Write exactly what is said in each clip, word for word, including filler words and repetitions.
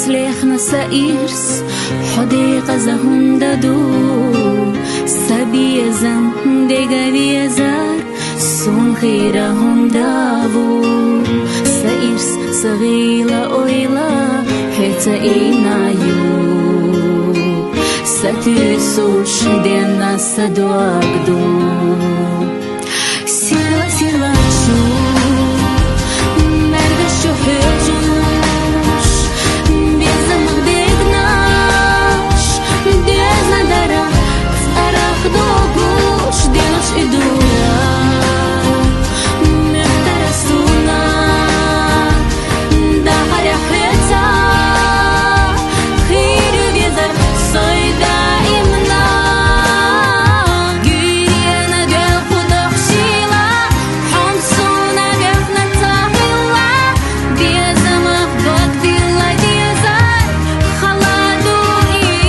Лехна са ирс, хьо декъаза хӀунда ду, са безам дега везар, сун хийра хӀунда ву. Са ирс, са гӀийла ойла, хӀеца ийна ю. Са туьйсуш денна са дог ду. Сирла-сирла чу, мергаш чу хьежуш, безамах дегнаш, дезна дара, цӀарах догуш, дегаш идура, мехтара суна, дахаря хьеца, хийра везар сой даимна. Гуьрена делху дахшила, хьамсуна бехна цахила, безамах багдила дезар, халаду и.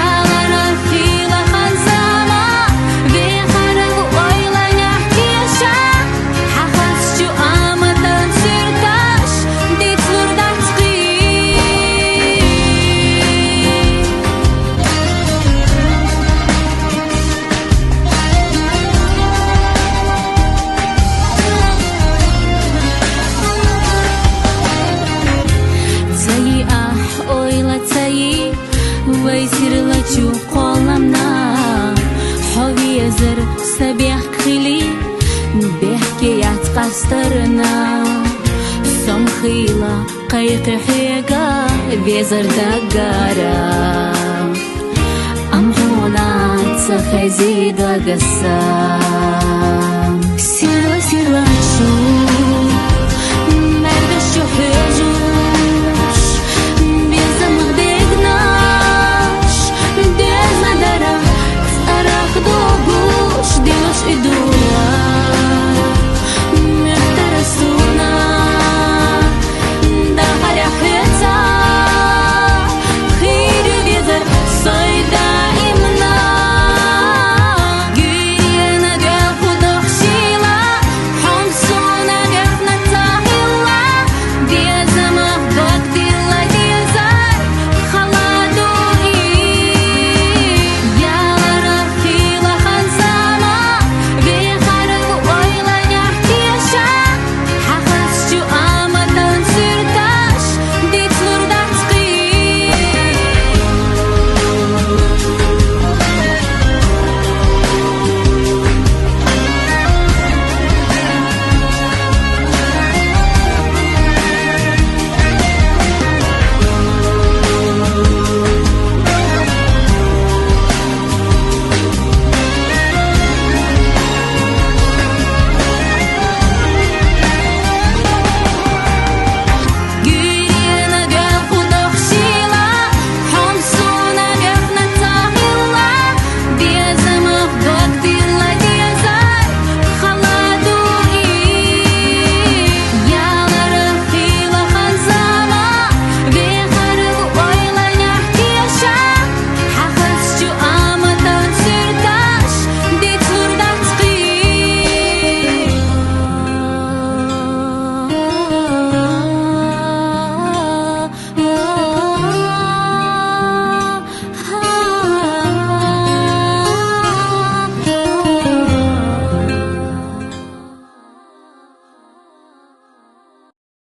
Ялара хила ханзама, вехара ойла няхкеша, хьахас чу аматан сирташ, дицлур дацкъи. Цаи ахь ойла цаи, вай сирла чу кхоламна, хьо везар са бехк хили, бехке яц къастарна. Сом хила кхайкхи хьега, везар даггара. Ам хьуна ца хези дагаса. Сирла-сирла чу,